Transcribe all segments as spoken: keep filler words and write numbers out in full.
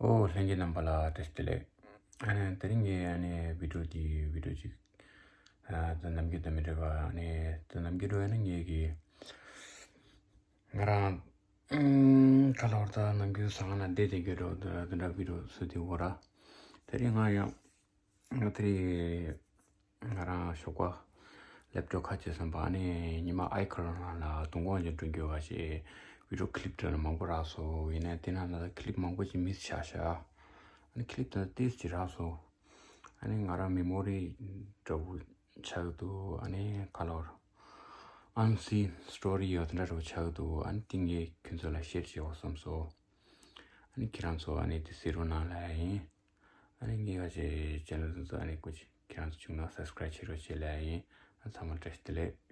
ཨོ་ལྷན་རྒྱས་རྣམ་པ་ལ་བཀྲ་ཤིས་བདེ་ལེགས། ཨ་ནི་དེ་རིང་གི་ཨ་ནི་བི་ཌིའོ་འདི་བི་ཌིའོ་ཅིག་ཨ་ད་ནམ་རྒྱུན་དང་མི་འདྲ་བ། ཨ་ནི་ད་ནམ་རྒྱུན་འདྲ་བ་ཡིན་ན་ངེད་ཀྱི་ང་རང་ཨུམ་ཁ་ལོར་ད་ནམ་རྒྱུན་ཟ་ཁང་ན་བསྡད་བསྡད་རྒྱུ་འདྲ་བོ་དེ་འདྲ་བི་ཌིའོ་བཟོ་དེ་འོ་ར། དེ་རིང་ང་ཡང་ང་དེ་རིང་ང་རང་ཞོགས་པ་ལེབ་ཊོབ་ཁ་ཕྱེ་བསམ་པ། ཨ་ནི་ཉི་མ་ཨའི་ཁ་ལོ་ནང་ལ་དུང་དཀར་ཅན་འགྲོ་རྒྱུ་བ་ཞེས་བི་ཌིའོ་ཀི་ལིབ་འདྲ་མང་པོ་རག་སོང་། ཡིན་ནའི་དེ་ནང་ལ་ཀི་ལིབ་མང་པོ་ཅིག་མིས་ཆགས་ཤག་ཨ་ནི་ཀི་ལིབ་དེ་ཏོག་ཙམ་ཅིག་རག་སོང་། ཨ་ནི་ང་རང་མེ་མོ་རི་འདྲ་བོ་ཆགས་ཀྱི་འདུག་ཨ་ནི་ཁ་ལོར་ཨན་སིན་སི་ཊོ་རི་ཡོད་དེ་འདྲ་འདྲ་བོ་ཆགས་ཀྱི་འདུག་ཨ་ནི་དེ་ངས་ཁྱོད་ཚོ་ལ་ཤེར་བྱེད་དགོས་བསམ་སོང་། ཨ་ནི་ཁྱེད་རང་ཚོ་ཨ་ནི་དེ་གཟིགས་རོགས་གནང་ལབ་ཡ་ཡིན། ཨ་ནི་ངའི་ཨ་ཅེ་ཅེ་ནལ་དེ་ཚོ་ཨ་ནི་སྐུ་མཁྱེན་ཁྱེད་རང་ཚོ་བྱུང་ན་སབ་སི་ཀ་རའིབ་བྱེད་རོགས་བྱེད་ལབ་ཡ་ཡིན། ཨ་ཚང་མ་བཀྲ་ཤིས་བདེ་ལེགས།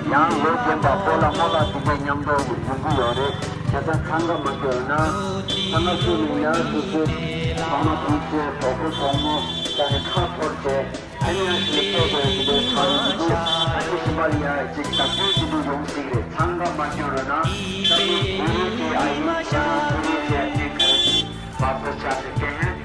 ཡང་ལོ་རྒན་པ་སྤོ་ལགས་རྨོ་ལགས་དེ་འདྲ་མཉམ་དུ་ཡོང་གི་ཡོད་རེད། བྱས་ཙང་འཚང་ཁ་མ་སྐྱོ་ན། ཚང་མ་སུ་ནས་ཡར་སུ་སུ་ཚང་མ་ཕུང་བྱས་གྲོགས་པོ་གྲོགས་མོ་ད་ནི་ཁ་འཐོར་བྱས། ཨ་ནི་ཨ་ཞེ་ལ་ཕེབས་དགོས་ཡ་ཞིག་འདུག་ཨ་ནི་ཞིམ་པ་ལ་ཡ་ཅིག་བདག་སྐྱོང་ཞིག་འདུག་ཡོང་སྲིད་རེད། འཚང་ཁ་མ་སྐྱོ་ར་ན། ད་ནི་ཨ་ནི་ཨ་ཡི་ཨ་ནི་ཁ་ཐོར་བྱས་ཨ་ནི་ཁ།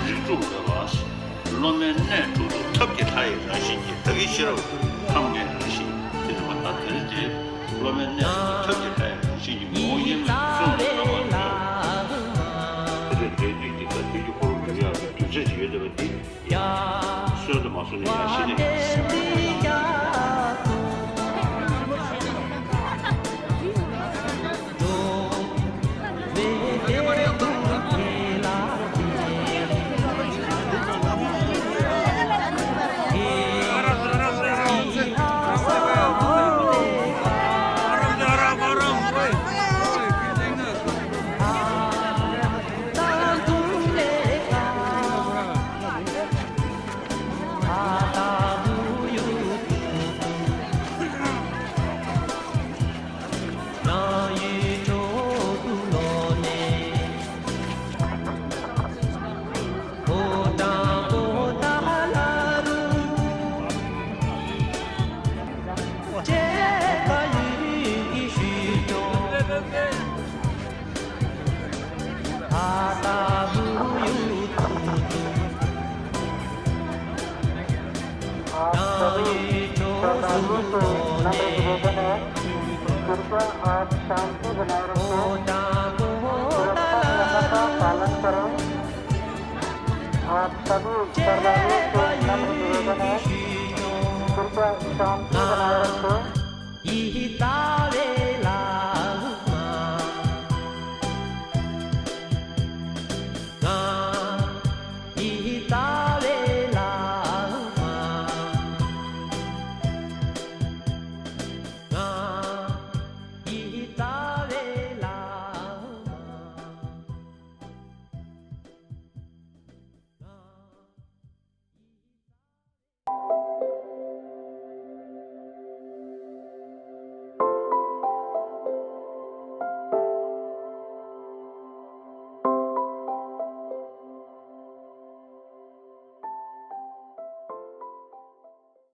རིགས་དྲུག་ལ་བ། སློབ་མའི་གནས་དྲུག་ཏུ་ཐབས་ཀྱི་ལྷ་ཡི་རང་བཞིན་གྱིས། བདག་གི་ཤེས་རབ་ཐབས་ལྔའི་རང་བཞིན་དེ་ནི་མ་ད་དེ་ནི་དེ། སློབ་མའི་གནས་དྲུག་ཏུ་ཐབས་ཀྱི་ལྷ་ཡི་རང་བཞིན་གྱིས། ངོ་བོ་དབྱེར་མེད་གསུམ་ལ་རྣམ་པར་སྣང་། དེ་ལས་འབྲས་དུས་ཀྱི་ད་དུས་ཀྱི་འཁོར་ལོ་ཡོད་ཡག་གི་གདུལ་བྱ་ཞིག་ཡོད་བསྡད་པ་འདི། སོན་དུ་མ་སོང་ནས་ཡང་ཤི་ནས། आप शांति बनाए रखें। सुरक्षा नियमों का पालन करें। आप सभी श्रद्धालुओं से नम्र निवेदन है, कृपया शांति बनाए रखें।